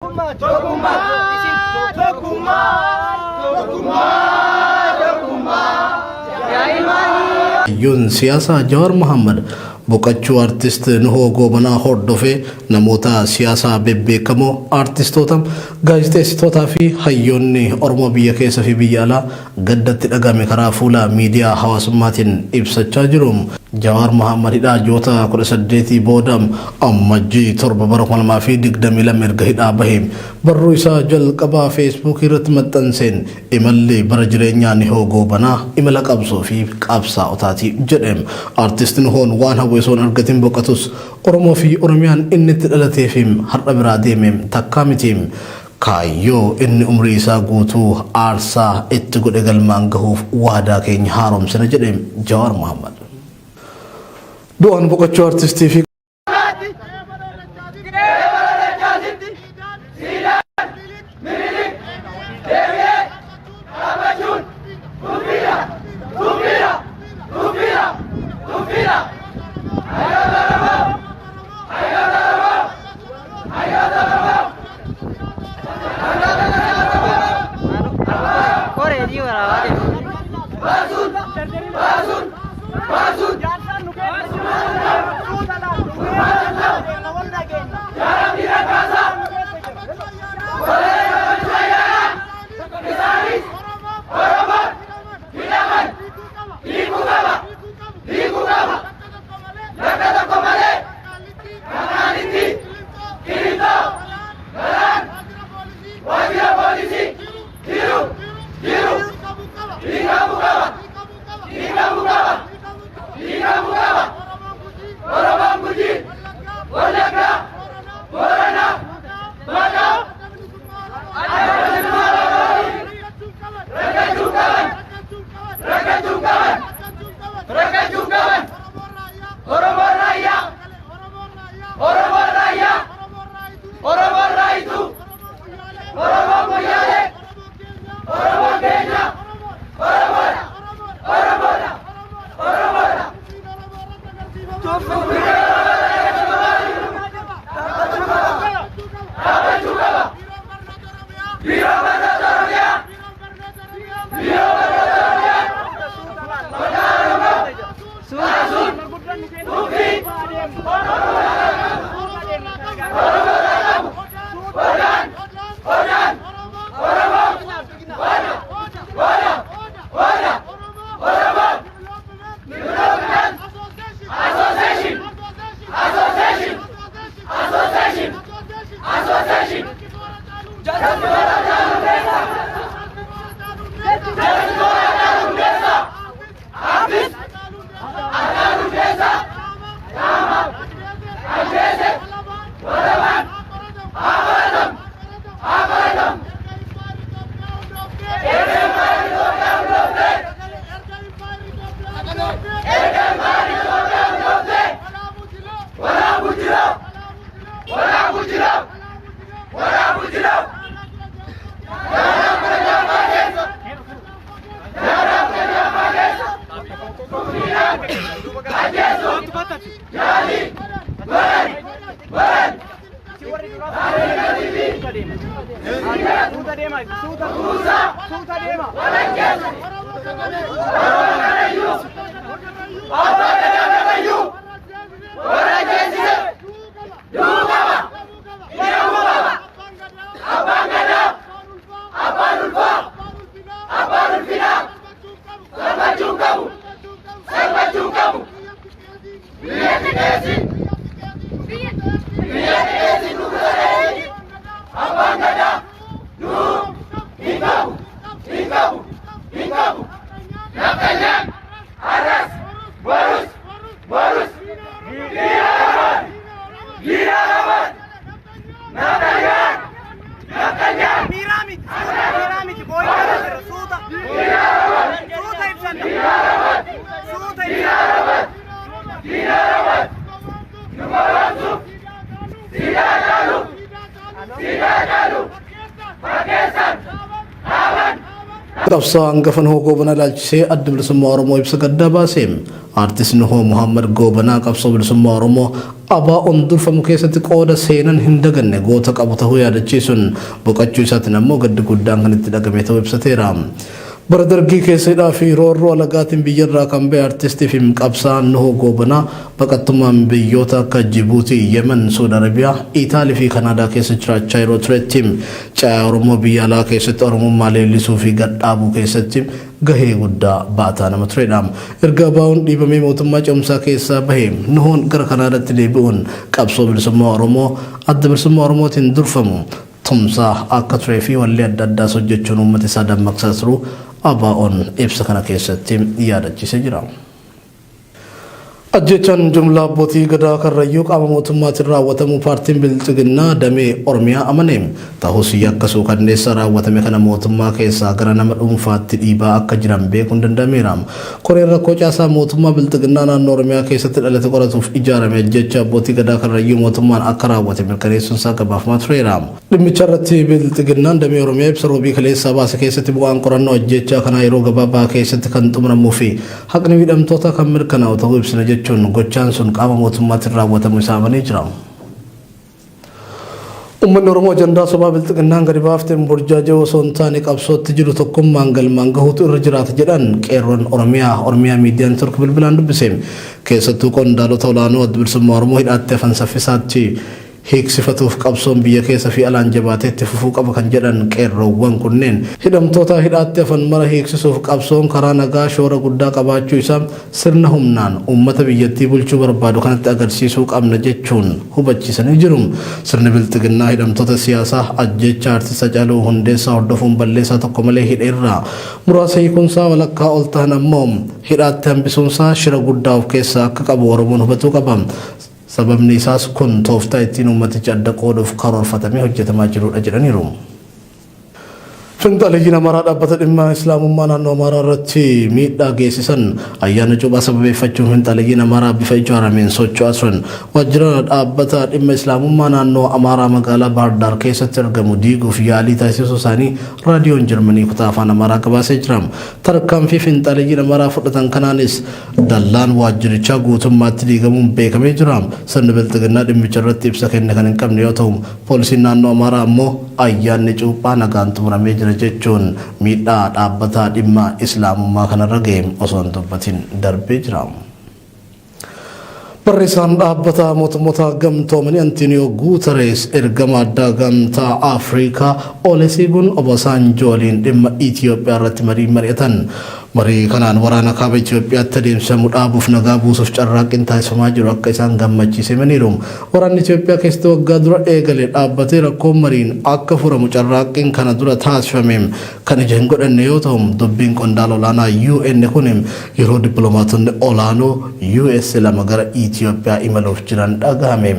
Tokkummaa tokkummaa tokkummaa tokkummaa tokkummaa. Hayyuun siyaasaa Jawaar Mohammad boqachuu artist Nuhoo Goobanaa hordofee namoota siyaasaa bebbeekamoo, artistoota, gaazexeessitootaa fi hayyoonni Oromoo biyya keessa fi biyya alaa gaddatti dhagahame karaa fuula miidiyaa hawaasummaatiin ibsachaa jiru. Jawaar Mohammad hidhaa ji'oota 18 booda Ammajjii 7 bara 2022 erga hidhaa bahee barruu isaa jalqabaa Feesbuukii irratti maxxanseen Imalli bara jireenyaa Nihoo Goobanaa imala qabsoo fi qabsaa'otaati jedhe. Artist Nihoon waan hawwe osoo hin argatin boqatus Oromoo fi Oromiyaan inni itti dhalatee fi har'a biraa deeme takkaa miti. Kaayyoo inni umrii isaa guutuu aarsaa itti godhe galmaan gahuuf waadaa keenya haaromsina jedhe Jawaar Mohammad. Du'aan boqochuu artistii fi Qabsaa'aa hangafa Nuhoo Goobanaa ilaalchisee Addi Bilisummaa Oromoo ibsa gaddaa baase. Artist Nuhoo Muhammad Goobanaa qabsoo bilisummaa Oromoo ABOn durfamu keessatti qooda seenan hin daganne goota qabu tahuu yaadachiisuun boqachuu isaatiin ammoo gaddi guddaan kan itti dhagame tahuu ibsateera. Bara Dargii keessa hidhaa fi roorroo alagaatiin biyyarraa kan bahe artistii fi qabsaa'aan Nuhoo Goobanaa baqattummaan biyyoota akka Jibuutii, Yemen, Suud Arabiyaa, Itaalii fi Kanaadaa keessa jiraachaa yeroo turetti caayaa Oromoo biyya alaa keessatti Oromummaa leellisuu fi gad dhaabuu keessatti gahee guddaa ba'ataa nama turedha. Erga ABOn dhiibamee mootummaa ce'umsaa keessaa bahe Nuhoon gara Kanaadaatti deebi'uun qabsoo bilisummaa Oromoo Adda Bilisummaa Oromootiin durfamu tumsaa akka turee fi wallee adda addaas hojjechuun uummata isaa dammaqsaa turuu ABOn ibsa kana keessatti yaadachiisee jira. Ajjeechaan jumlaa abbootii Gadaa Karrayyuu qaama mootummaatiin raawwatamuu paartiin Bilxiginnaa damee Oromiyaa amane. Tahus yakka suukanneessaa raawwatame kana mootummaa keessaa gara nama dhuunfaatti dhiibaa akka jiran beekuun danda'ameera. Koreen rakkoo caasaa mootummaa Bilxiginnaa naannoo Oromiyaa keessatti dhalate qoratuuf ijaarame ajjeechaa abbootii Gadaa Karrayyuu mootummaan akka raawwate mirkaneessuunsaa gabaafamaa tureera. Dhimmicha irratti Bilxiginnaan damee Oromiyaa ibsa Roobii kaleessaa baase keessatti bu'aan qorannoo ajjeechaa kanaa yeroo gabaabaa keessatti kan xumuramuu fi haqni miidhamtootaa kan mirkanaa'u ta'uu ibsina jechuun gochaan sun qaama mootummaatiin raawwatamuu isaa amanee jira. Uummanni Oromoo ajandaa sobaa Bilxiginnaan gadi baafteen burjaaja'uu osoo hin taane qabsootti jiru tokkummaan galmaan gahuutu irra jiraata jedhan Qeerroon Oromiyaa Oromiyaa Miidiyaan Turk bilbilaan dubbise. Keessattuu qondaalota olaanoo Adda Bilisummaa Oromoo hidhaatti hafan saffisaatti hiiksifatuuf qabsoon biyya keessa fi alaan jabaatee itti fufuu qaba kan jedhan qeerroowwan kunneen, hidhamtoota hidhaatti hafan mara hiiksisuuf qabsoon karaa nagaa shoora guddaa qabaachuu isaa sirna humnaan uummata biyyattii bulchuu barbaadu kanatti agarsiisuu qabna jechuun hubachiisanii jiru. Sirni Bilxiginnaa hidhamtoota siyaasaa ajjeechaa Artist Hacaaluu Hundeessaa hordofuun balleessaa tokko malee hidhe irraa muraasa hiikuunsaa walakkaa ol tahan ammoo hidhaatti hambisuunsaa shira guddaa of keessaa akka qabu Oromoon hubatuu qaba. Sababni isaas kun tooftaa ittiin uummaticha adda qooduuf karoorfatamee hojjetamaa jiruudha jedhaniiru. Finxaaleyyiin Amaaraa dhaabbata dhimma Islaamummaa naannoo Amaaraa irratti miidhaa geessisan ayyaana cuuphaa sababeeffachuun finxaaleyyiin Amaaraa bifa ijaarameen socho'aa turan waajjira dhaabbata dhimma Islaamummaa naannoo Amaaraa magaalaa Baahir Daar keessatti argamu diiguuf yaalii taasisuu isaanii raadiyoon Jarmanii kutaa afaan Amaaraa gabaasee jira. Tarkaanfii finxaaleyyiin Amaaraa fudhatan kanaanis Dallaan waajjirichaa guutummaatti diigamuun beekamee jira. Sirni Bilxiginnaa dhimmicha irratti ibsa kenne kan hin qabne yoo ta'u, poolisiin naannoo Amaaraa ammoo ayyaanni Cuuphaa nagaan xumuramee jira jechuun miidhaa dhaabbata dhimma Islaamummaa kanarra gahe osoo hin dubbatin darbee jira. Barreessaan dhaabbata mootummoota gamtoomanii Antooniyoo Guutarees ergama addaa gamtaa Afrikaa Oleseegun Obasaanjoo waliin dhimma Itiyoophiyaa irratti marii mari'atan. Marii kanaan waraana Kaaba Itiyoophiyaatti adeemsifamu dhaabuuf nagaa buusuuf carraaqqiin taasifamaa jiru akka isaan gammachiise himaniiru. Waraanni Itiyoophiyaa keessatti waggaa dura eegale dhaabbatee rakkoon mariin akka furamu carraaqqiin kana dura taasifame kan ija hin godhanne yoo ta'u, dubbiin qondaala olaanaa UN kun yeroo dippiloomaatonni olaanoo US 2 gara Itiyoophiyaa imaluuf jiran dhagahame.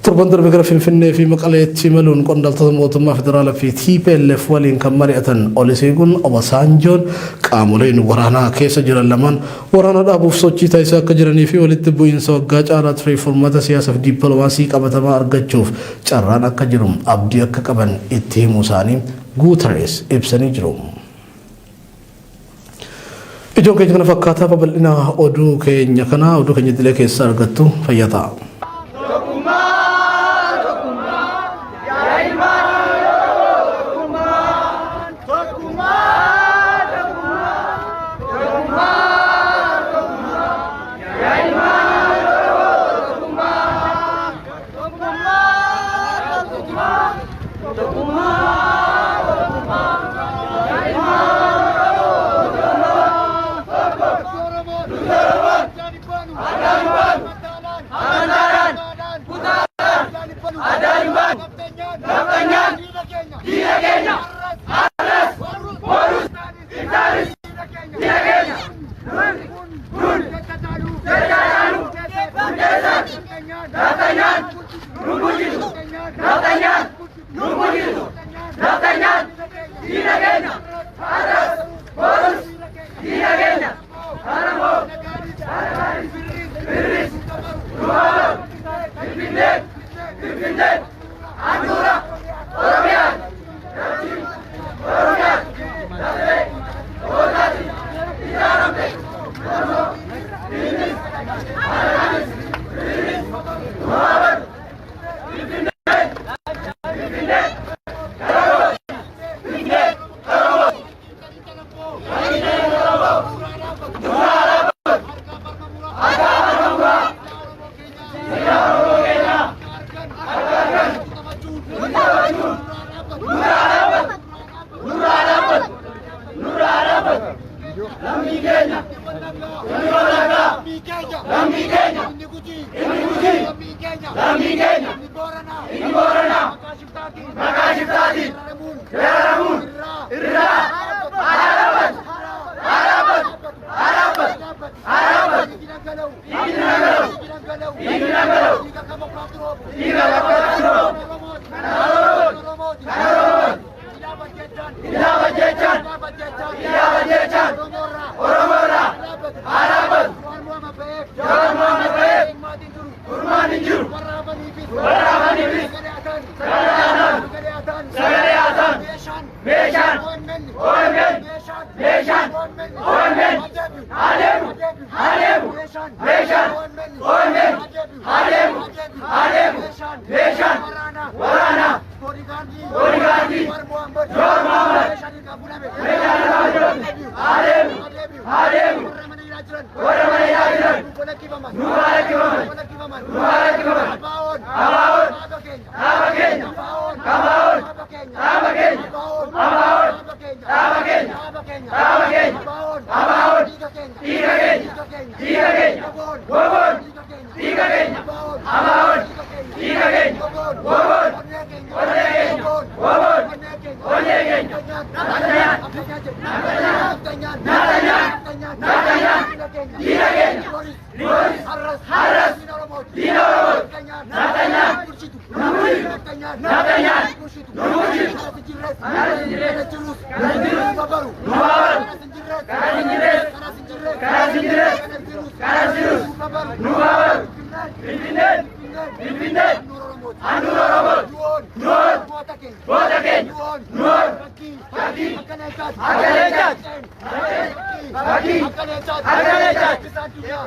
Torban darbe gara Finfinnee fi Maqaleetti imaluun qondaaltota mootummaa federaalaa fi tplf waliin kan mari'atan Oluseegun Obasaanjoon qaamoleen waraanaa keessa jiran lamaan waraana dhaabuuf sochii taasisaa akka jiranii fi walitti bu'iinsa waggaa caalaa tureef furmaata siyaasa fi dippiloomaasii qabatamaa argachuuf carraan akka jiru abdii akka qaban itti himuu isaanii Guutarees ibsanii jiru. Ijoon keenya kana fakkaataa babal'ina oduu keenya kana oduu keenya idilee keessaa argattu fayyaa ta'a. Tokkummaa tokkummaa yaa ilmaan Oromoo tokkummaa tokkummaa tokkummaa tokkummaa tokkummaa yaa ilmaan Oromoo tokkummaa tokkummaa tokkummaa tokkummaa tokkummaa yaa ilmaan Oromoo tokkummaa tokko nuti Oromoon addaan hin baanu amantaadhaan kutaadhaan addaan hin baanu nafxanyaan diina keenya har'as borus iftaanis diina keenya nun jecha Haacaaluu Hundeessaan nafxanyaan nu bulchitu nafxanyaan nu bulchitu nafxanyaan diina keenya har'as borus diina keenya Oromoo Birris nu haa Finfinneen Finfinneen handhuura Oromiyaan Oromiyaan lafee Isaatiin dararamuun irraa haa dhaabbatu. Haa dhaabbatu. Haa dhaabbatu. Haa dhaabbatu. Dhiigni dhangala'u. Dhiigni dhangala'u. Dhiiga bakka roobu. Kan Oromooti. Kan Oromooti. Ilaafa jechaan. Ilaafa jechaan. Oromoorraa haa dhaabbatu. Jawaar Mohaammed ba'eef furmaan hin jiru. Warra hafaniifis sagalee haa ta'an. Sagalee haa ta'an. Meeshaan OMN. Meeshaan OMN. Haa deemu. Haa deemu. Meeshaan OMN. Haa deemu. Haa deemu. Meeshaan waraanaa. Boodigaardii. Jawaar Mohaammed. Meeshaan irraa fuudhame. Haa deemu. Haa deemu. Warra mana hidhaa jiran. Nu haa lakkifaman. Nu haa lakkifaman. ABO'n dhaaba keenya. ABO'n dhaaba keenya. ABO'n dhaaba keenya. Dhaaba keenya. ABO'n dhiiga keenya. Dhiiga keenya. WBO'n dhiiga keenya. ABO'n dhiiga keenya. WBO'n onnee keenya. WBO'n onnee keenya. Nafxanyaan. Nafxanyaan. Nafxanyaan. Dhiiga keenya. Nuus har'as diina Oromooti. Nafxanyaan nu bulchitu. Nafxanyaan nu bulchitu. Kanas hin jirres. Kanas hin jirus. Nu baru. Kanas hin jirres. Kanas hin jirres. Kanas jirus. Nu baru. Finfinneen. Finfinneen. Handhuura Oromooti. Nuun goota keenya. Nuun fakkii. Akka leencaati. Fakkii. Akka leencaati.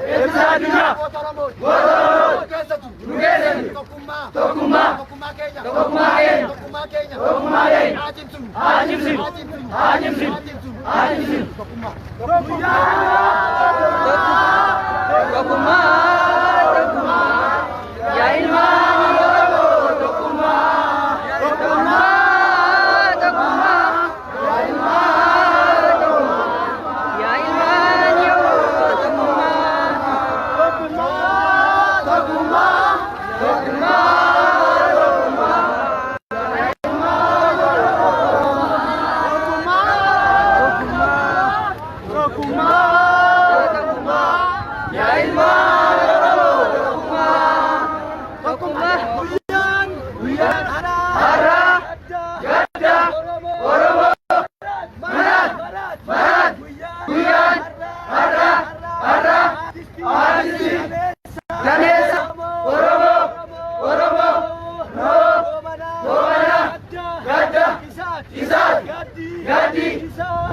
Eebbisaa addunyaa. Goota Oromooti. Nu keessa jiru. Tokkummaa. Tokkummaa keenya. Tokkummaa keenya. Tokkummaa keenya. Haa cimsinu. Haa cimsinu. Haa cimsinu. Haa cimsinu. Tokkummaa. Tokkummaa, tokkummaa, yaa ilmaan Oromoo tokkummaa. Tokkummaa, tokkummaa, yaa ilmaan Oromoo. Yaa ilmaan Oromoo tokkummaa. Tokkummaa. Tokkummaa. Tokkummaa, tokkummaa. Tokkummaa. Tokkummaa, yaa ilmaan Oromoo tokkummaa. Tokkummaa. Guyyaan Har'a gadda Oromoo maraat maraat guyyaan har'a har'a artistii gameessa Oromoo Oromoo Nuhoo Goobanaa gadda isaati gaddi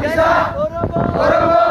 isaa Oromoo